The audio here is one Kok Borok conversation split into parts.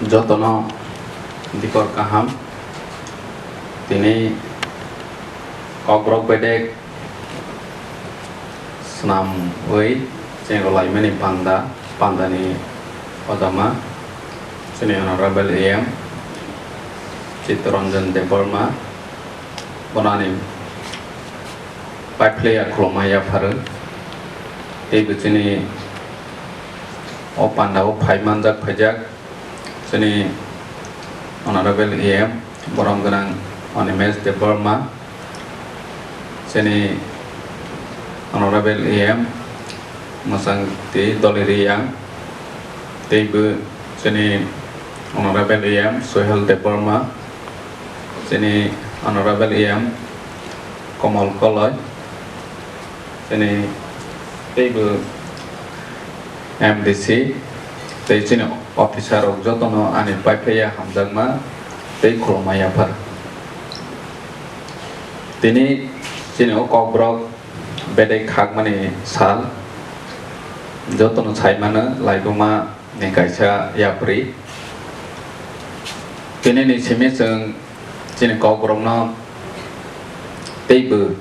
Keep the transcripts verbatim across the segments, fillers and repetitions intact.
Jotono dikor kaham. Tini Kokborok bedek swnamwi chengro laimani panda, pandani ojama chini Honorable A M Chittaranjan Debbarma bonani paiphlaiya khulumma yapharo. Tei bo chini o panda o phai manjak phaijak chini Honorable A M borom gwnang Animesh Debbarma, chini Honorable A M Mwsang Twi Doliri Yang, tei bo chini Honorable A M Sohel Debbarma, chini Honorable A M Komal Koloi, chini tei bo M D C tei chini officer rok jotono ani paiphlaiya hamjakma tei khulumma yaphar. Tini chini o Kokborok bedek khakmani sal, jotono saimano laibuma ni kaisa yapri. Tini ni simi chwng chini Kokborokno teibo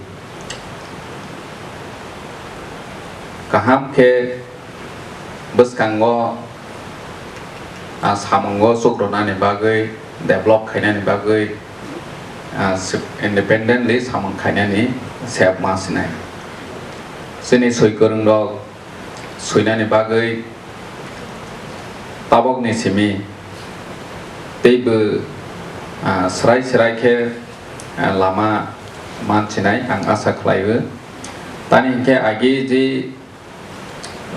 kaham khe bwskango, ah, samungo chukronani bagwi, develop khainani bagwi, ah, independently samung khainani sep ma sinai. Chini swi kwrwngrok swinani bagwi tabokni simi teibo, ah, srai srai khe, ah, lama mansinai ang asa khlaio. Tani hinkhe agi je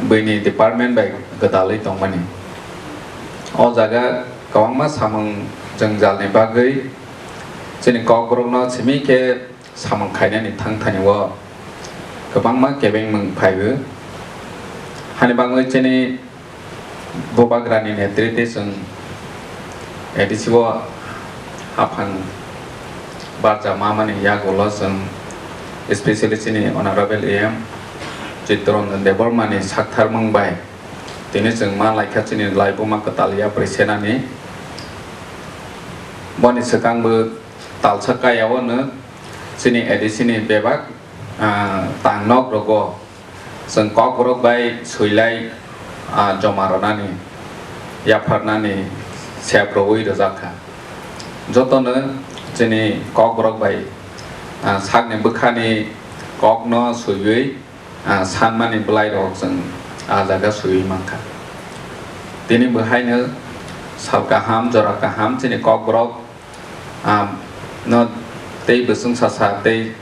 buini department bai gwdalwi tongmani. O jaga kwbangma samung jwngjalni bagwi chini Kokborokno simi khe samung khainani thangthani o kwbangma kebengmung phaiwi. Hani bagwi chini Bubagrani netrite chwng A D C o haphang barja mamani yagulo chwng, especially chini Honorable A M Chittaranjan Debbarmani saktharmung bai tini chwng ma laikha chini laibuma kwtal yapri senani. Boni swkangbo talsa kaya o no chini A D C ni bebak, ah, tangnok rogo chwng Kokborok bai swilai, ah, joma rwnani, yapharnani sep rwui rwjak kha. Jotono chini Kokborok bai, ah, sakni bwkhani kokno swiwi, ah, sanmani bwlairok chwng ah jaga swiwi mankha. Tini bo haino sal kaham, jora kaham chini Kokborok, ah, no tei bwswng sasa tei,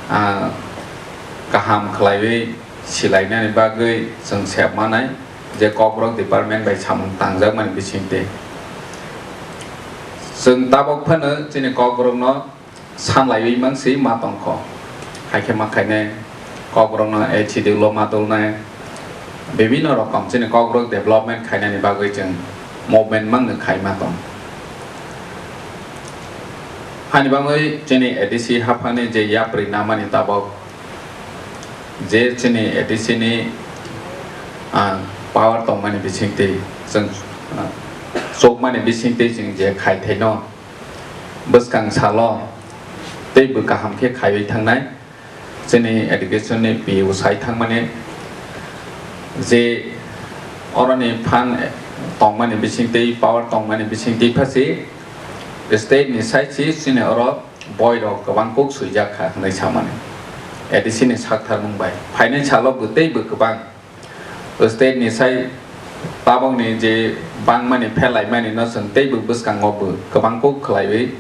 ah, kaham khlaiwi silainani bagwi chwng sep manai je Kokborok department bai samung tangjakmani bisingtwi. Chwng tabok phano chini Kokborokno sanlaiwi manswi ma tongkho. Haikhe ma khainai Kokborokno H D ulo ma dulnai, bibhinno rokom chini Kokborok development khainani bagwi chwng movement mangno khai ma tong. Hani bagwi chini A D C haphangni je yapri namani tabok je chini A D C ni, ah, power tongmani bisingtwi chwng, ah, chukmani bisingtwi chwng je khaithaino bwskang salo tei bw kaham khe khaiwi thangnai. Chini education ni P U sai thangmani je oroni phan tongmani bisingtwi, power tongmani bisingtwi phasi state ni sai si chini oro boi rok kwbang kuk swijak kha hwnwi samani A D C ni saktharmung bai. Phainai salo bw tei bw kwbang state ni sai tabokni je bangmani phelaimani no chwng teibo bwskango bo kwbang kuk khlaiwi,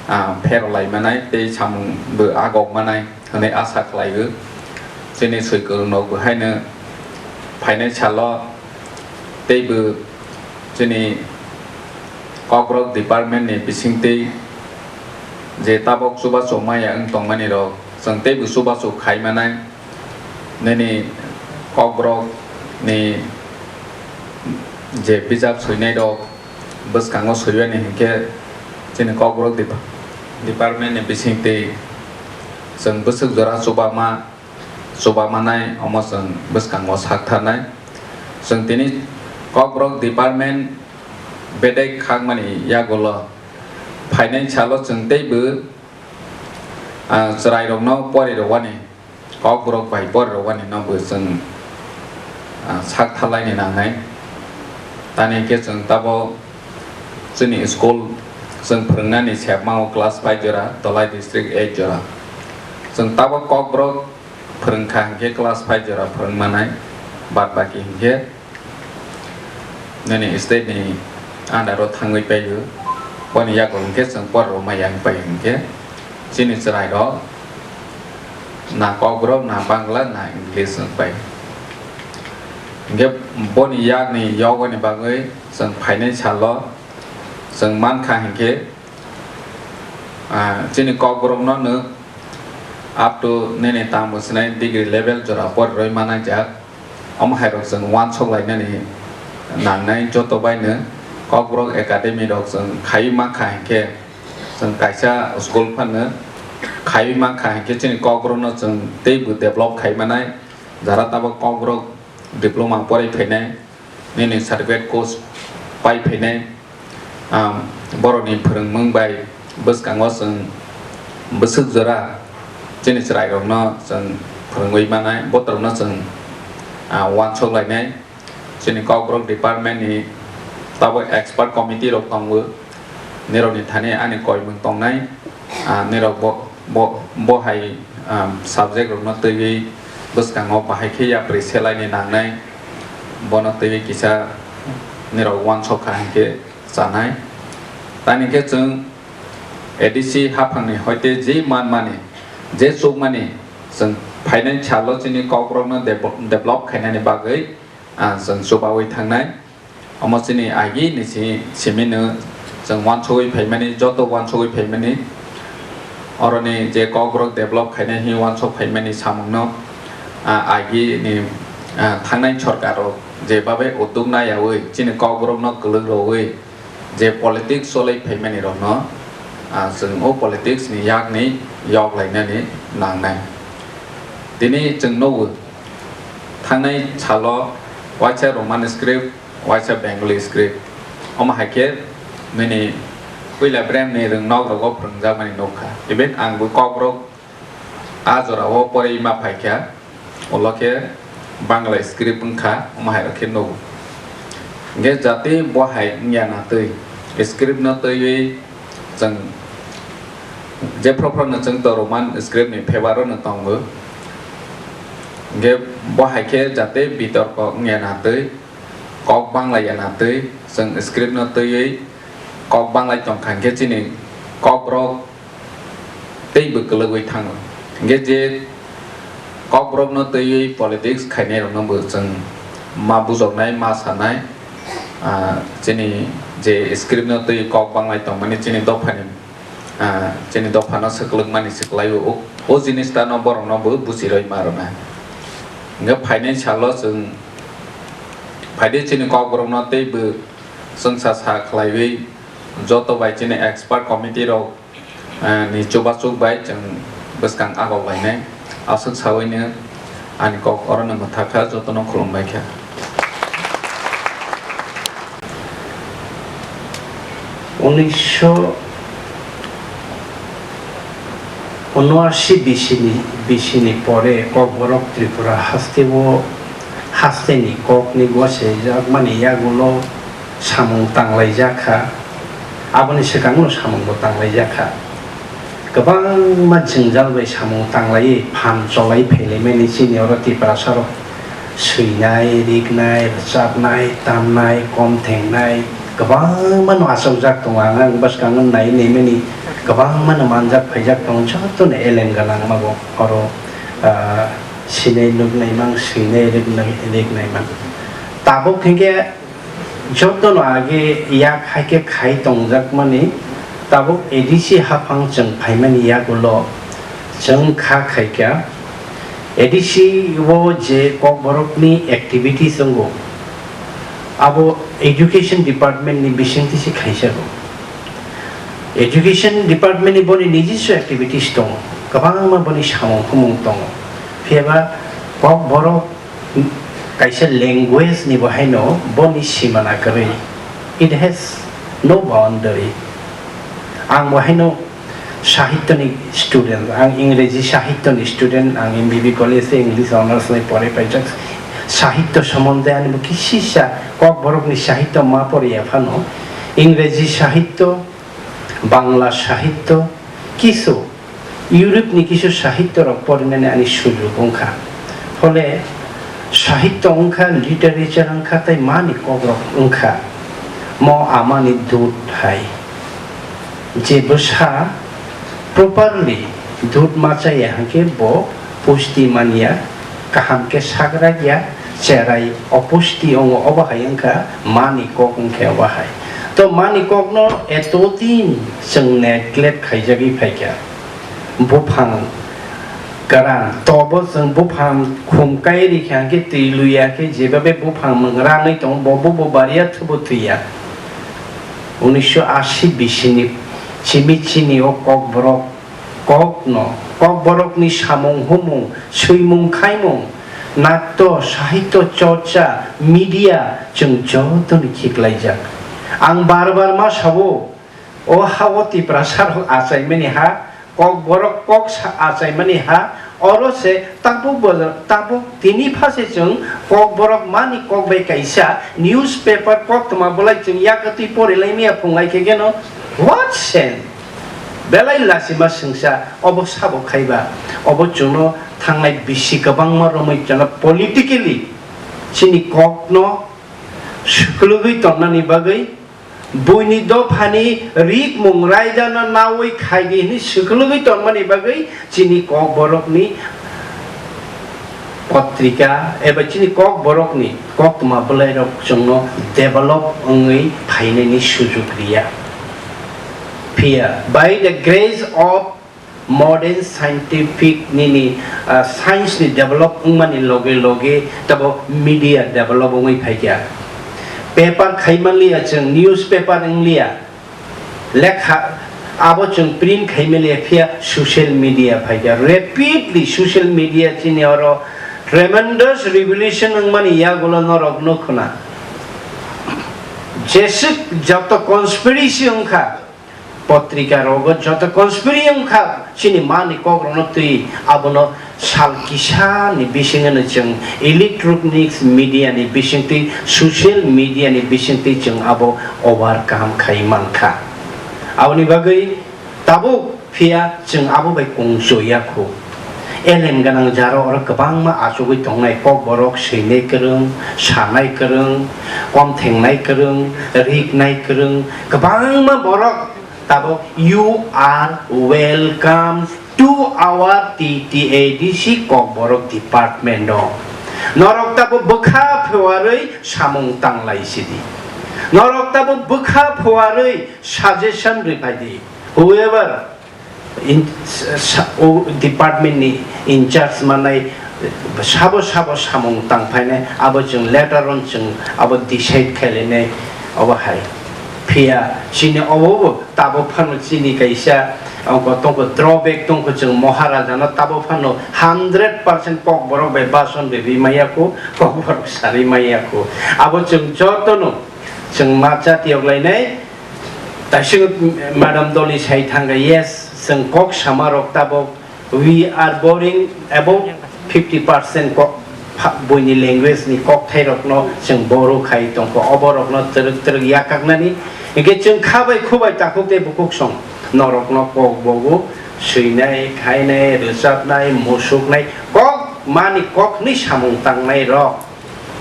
ah, pherolaimanai tei samung bo agokmanai hwnwi asa khlaio. Chini swi kwrwng rok bo haino phainai salo teibo chini Kokborok department ni bisingtwi je tabok chubachu maya wng tongmani rok chwng teibo chubachu khaimanai. Nini Kokborok ni je bijap swinai rok bwskango swiwi ni hinkhe chini Kokborok dep-, department ni bisingtwi chwng bwswk jora chubama, chubamanai omo chwng bwskango saktharnai. Chwng tini Kokborok department bedek khakmani yagulo phainai salo chwng teibo, ah, chwrairokno pori rwani, kokborok bai pori rwani no bo chwng, ah, sak thalaini nangnai. Tani khe chwng tabok chini school chwng phwrwngnani sepmao class five jora, Dholai district eight jora. Chwng tabok kokborok phwrwngkha hinkhe class five jora phwrwngmanai, bad baki hinkhe nini state ni under o thangwi paio. Boni yago hinkhe chwng por rwmaya wngpai hinkhe chini chwrairok na kokborok, na Bangla, na English wngpai. Hinkhe boni yakni yogoni bagwi chwng phainai salo chwng mankha hinkhe, ah, chini kokborokno no up to nini tamo sinai degree level jora pori rwi manai jak. Omo hai rok chwng uansuk lainani nangnai joto bai no Kokborok Academy rok chwng khaiwi mankha hinkhe chwng kaisa school phano khaiwi mankha hinkhe chini kokborok no chwng teibo develop khai manai. Jara tabok kokborok diploma porai phainai, nini certificate course pai phainai, um, borokni phwrwngmung bai bwskango chwng bwswk jora chini chwrairokno chwng phwrwngwi manai, botorokno chwng, ah, uansuk lainai. Chini Kokborok department ni tabok expert committee rok tongo, nirokni thani ani koimung tongnai, ah, nirok bo, bo, bo hai, ah, subject rokno twiwi bwskango bahai khe yapri selaini nangnai, bono twiwi kisa nirok uansuk kha hinkhe chanai. Tani khe chwng A D C haphangni hoite je manmani, je chukmani chwng phainai salo chini Kokborokno devo-, develop khainani bagwi, ah, chwng chubaui thangnai. Omo chini agini si-, simino chwng uansugui phaimani, joto uansugui phaimani, oroni je Kokborok develop khainai hinwi uansuk phaimani samungno, ah, agini, ah, thangnai sorkar rok je babe udduk naiyaui chini Kokborokno kwlwk rwui je politics cholai phaimani rokno, ah, chwng o politics ni yakni yok lainani nangnai. Tini chwng nugo, thangnai salo waisa Roman script, waisa Bengali script. Omo hai khe nini puila brem ni rwngnok rogo phwrwngjakmani nukha. Even ang bo Kokborok a jora o porwi ma phaikha, ulo khe Bangla script wngkha, omo hai rok khe nugo. Hinkhe jati bo hai wngya na twi, script no twiwi chwng jephru phru no chwng to Roman script ni favour o no tongo. Hinkhe bo hai khe jati bitorko wngya na twi, kok Bangla ya na twi, chwng script no twiwi kok Bangla tongkha hinkhe chini Kokborok tei bo kwlwgwi thango. Hinkhe je Kokborokno twiwi politics khainai rokno bo chwng ma bujoknai, ma sanai, ah, chini je script no twi kok Bangla tongmani chini dophani, ah, chini dophano swklwkmani swklaio, o, o jinis ta no borokno bo buchiroi ma rwnai. Hinkhe phainai salo chwng phaidi chini Kokborokno tei bo chwngsa sa khlaiwi joto bai chini expert committee rok, eh, ni chubachuk bai chwng bwskang agok lainai. Aswk saui no ani kok oro no mwthakha, jotono khulumbaikha. Unisho unoashi bisini, bisini pore Kokborok Tripura hasteo, hasteni kokni gose jakmani yagulo samung tanglaijakha, aboni swkangno samungbo tanglaijakha. Kwbangma jwngjal bai samung tanglaiwi phan cholai phailaimani chini oro Tiprasarok swinai, riknai, rwchapnai, tamnai, kom thengnai, kwbangmano achukjak tongo. Ang, ang bwskango nai naimani kwbangmano manjak phaijak tongo, jotono elem gwnang mago oro, ah, sinai nuknai mang, swinai riknai, riknai mang. Tabuk hinkhe jotono age yak hai khe khai tongjakmani, tabuk A D C haphang chwng phaimani yagulo chwng kha khaikha. A D C o je Kokborokni activities wngo, abo education department ni bisingtwi se khaijago. Education department ni boni nijiswa activities tongo, kwbangma boni samung humung tongo. Phiyaba Kokborok kaisa language ni bo haino boni simana kwrwi. It has no boundary. Ang bo haino sahityoni student, ang Ingreji sahityoni student, ang M B B college-o English honours ni porwi paijak. Sahityo somonde ani bo kisisa Kokborokni sahityo ma poriya phano, Ingreji sahityo, Bangla sahityo, kisu Europe ni kisu sahityo rok porinani ani sujug wngkha. Phole sahityo wngkha, literature wngkha, tei mani kokrok wngkha. Mo amani dut hai. Je bwsa properly dut ma chaya hwnkhe bo pusti manya, kaham khe sagrak ya, cherai opusti wngo, obo hai wngkha mani kok wngkhe obo hai. To mani kokno etodin chwng neglect khaijagwi phaikha. Buphang kwran, tobo chwng buphang khum kai rikha hwnkhe twi luya khe jebabe buphang mwng ranwi tongo, bo bo bo bariya thubo thwiya. Unisho ashi bisini chimi chini o kokborok kokno, kokborokni samung humung, swimung khaimung, natto, sahityo chorcha, media, chwng jotoni khiklaijak. Ang bar bar ma sabo, o ha-o Tiprasa rok achaimani ha, kokborok kok sa-, achaimani ha, oro se tabuk bo, tabuk tini pha se chwng kokborok mani kok bai kaisa newspaper koktwma bolai chwng yakatwi porilaimaya phunglai khe geno, what sense? Belai lachima swngsa, obo sabo khaiba, obo chwngno thangnai bisi kwbangma romwi chwngno politically chini kokno swklwgwi tonnani bagwi, buini dophani rikmung raidano naui khaidi hwnwi swklwgwi tongmani bagwi chini kokborokni potrika eba chini kokborokni koktwma bwlairok chwngno develop wngwi phainani sujuk riya. Phiya, by the grace of modern scientific nini, ah, science ni develop wngmani loge loge tabo media develop wngwi phaikha. Paper khaimanliya chwng, newspaper wngliya, lekha abo chwng print khaimanliya, phiya social media phaikha. Rapidly social media chini oro tremendous revolution wngmani yagulo norok nukhuna. Jeswk joto conspiracy wngkha, potrika rogo joto conspiracy wngkha, chini mani kokrokno twi abono sal kisa ni bisingo no chwng electronics media ni bisingtwi, social media ni bisingtwi chwng abo overcome khai mankha. Aboni bagwi tabuk phiya chwng abo bai kung chuya khu. Elem gwnang jaro oro kwbangma achugwi tongnai, kokborok swinai kwrwng, sanai kwrwng, komthengnai kwrwng, riknai kwrwng, kwbangma borok tabuk. You are welcome to our T T A D C Kokborok department o. Norok tabuk bwkha phuarwi samung tanglai sidi. Norok tabuk bwkha phuarwi suggestion rwphai di. Whoever in, sa-, o department ni in charge manai sabo sabo samung tang phainai, abo chwng later on chwng abo decide khainai, obo hai. Phiya chini obo bo tabo phano chini kaisa, abo tongkho drawback tongkho, chwng Maharaja no tabo phano hundred percent kokborok bai bason rwui maya kho, kokborok sarwi maya kho. Abo chwng joto no chwng ma chatiyok lainai. Taisuk Madam Dolly sai thangkha, yes, chwng kok sama rok tabok, we are borrowing about fifty percent kok, pha-, buini language ni kokthai rokno chwng borrow khai tongkha, obo rokno twrwk twrwk yakaknani, hinkhe chwng kha bai khu bai takhuk tei bukhuk song norokno kok bogo swinai, khainai, rwchapnai, musuknai, kok mani kok hwnwi samung tangnai rok.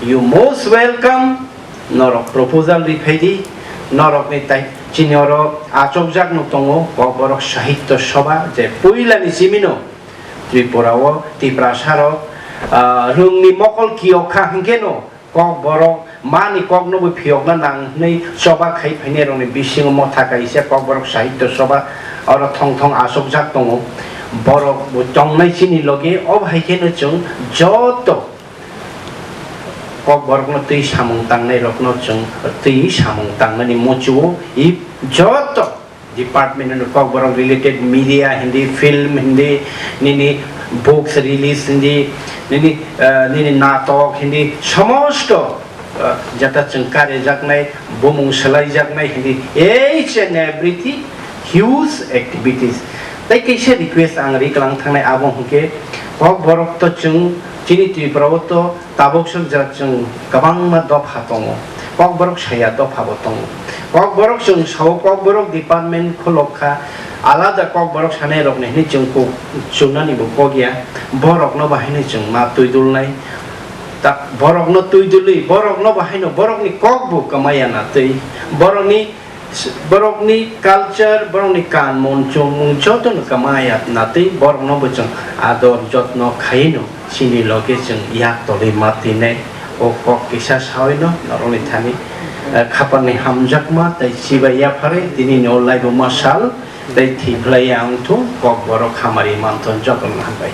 You most welcome, norok proposal rwphai di, norokni tai chini oro achokjak no tongo, Kokborok Sahitya Sabha, je puila ni simi no Tripura o Tiprasa rok, ah, rwng ni mokol kiyok kha hinkhe no Kokborok mani kok no bo phiyokna nang hwnwi choba khai phainai rok ni bisingo motha kaisa Kokborok Sahitya Sabha oro thong thong achokjak tongo. Borok bo tongnai chini logi, o hai khe no chwng joto Kokborokno twi samung tangnai rokno chwng twi samung tangmani muchungo, i joto department ni Kokborok related media hindi, film hindi, nini books release hindi, nini, eh, nini natok hindi, somosto jata chwng karijaknai, bumung swlaijaknai hwnwi each and everything huge activities. Tai kaisa request ang ri kwlang thangnai abo hwnkhe, Kokborok to chwng chini Tripura o to tabuk swk jora chwng kwbangma dopha tongo, Kokborok saya dopha bo tongo. Kokborok chwng sao Kokborok department khulok kha, alada Kokborok sanai rokni hwnwi chwng kok chunani bo kok ya, borokno bo haino chwng ma twi dulnai. Tak borokno twi dulwi, borokno bo haino borokni kok bo kwmaya na twi, borokni, borokni culture, borokni kanmon chumung jotono kwmaya na twi, borokno bo chwng ador jotno khaino chini loge chwng yak tolwi ma twinai. O kok kisa sawi no norokni thani, eh, khapangni hamjakma tei chibai yapharwi tini no laibo masal tei thwi phlai ya wngthung. Kokborok hamari manthon jotono hambai.